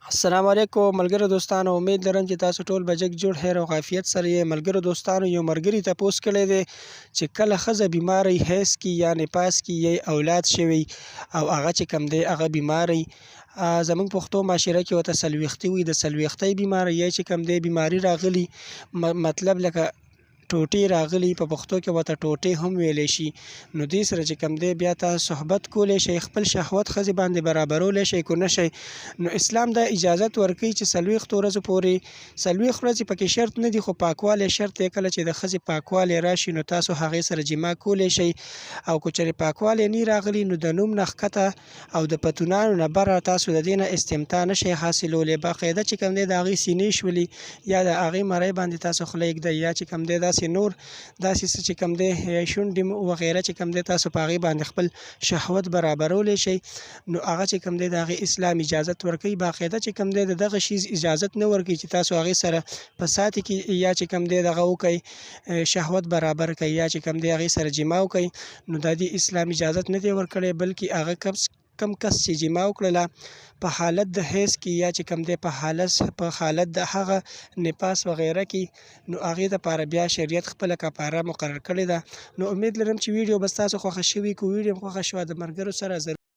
السلام علیکم ملګرو دوستانو، امید لرم چې تاسو ټول به جګ جوړ، خیر او عافیت سره یې. ملګرو دوستانو، یو ملګري تپوس کړی دی چې کله ښځه بیماره وي، حیض کې یا نفاس کې یې اولاد شوی او هغه چې کوم دی هغه بیماره وي، زمونږ پښتو معاشره کې ورته څلوېښتي وي، د څلوېښتۍ بیماري یا چې کوم دی بیماري راغلي، مطلب لکه ټوټې راغلي، په پښتو کې ورته ټوټې هم ویلی شي، نو دې سره چې کوم دی بیا تاسو صحبت کولی شئ، خپل شهوت ښځې باندې برابرولی شئ که نه شئ؟ نو اسلام دا اجازت ورکوي چې 40 ورځو پورې، 40 ورځې پکې شرط نه دي خو پاکوالی شرط دی، کله چې د ښځې پاکوالی راشي نو تاسو هغې سره جماع کولی شئ، او که چېرې پاکوالی نه راغلی نو د نوم نه ښکته او د پتونانو نه بره تاسو د دې نه استمتاع نه شئ حاصلولی. باقاعده چې کوم دی د هغې سینې شولي یا د هغې مرۍ باندې تاسو خوله ږدئ یا چې کوم دی داسې نور داسې څه چې کوم دی شونډې وغیره چې کوم دی تاسو په هغې باندې خپل شهوت برابرولی شئ، نو هغه چې کوم دی د هغې اسلام اجازت ورکوي. باقاعده چې کوم دی د دغه شیز اجازت نه ورکوي چې تاسو هغې سره په ساتي کې یا چې کوم دی دغه وکړئ، شهوت برابر کړئ یا چې کوم دی هغې سره جماع وکړئ، نو د دې اسلام اجازت نه دی ورکړی، بلکې هغه کم کس چې جماع وکړله په حالت د حیض کې یا چې کوم دی په حالت د هغه نفاس وغیره کې، نو هغې دپاره بیا شریعت خپله کفاره مقرر کړې ده. نو امید لرم چې ویډیو به ستاسو خوښه شوي. که ویډیو خوښه شوه، د ملګرو سره ضرور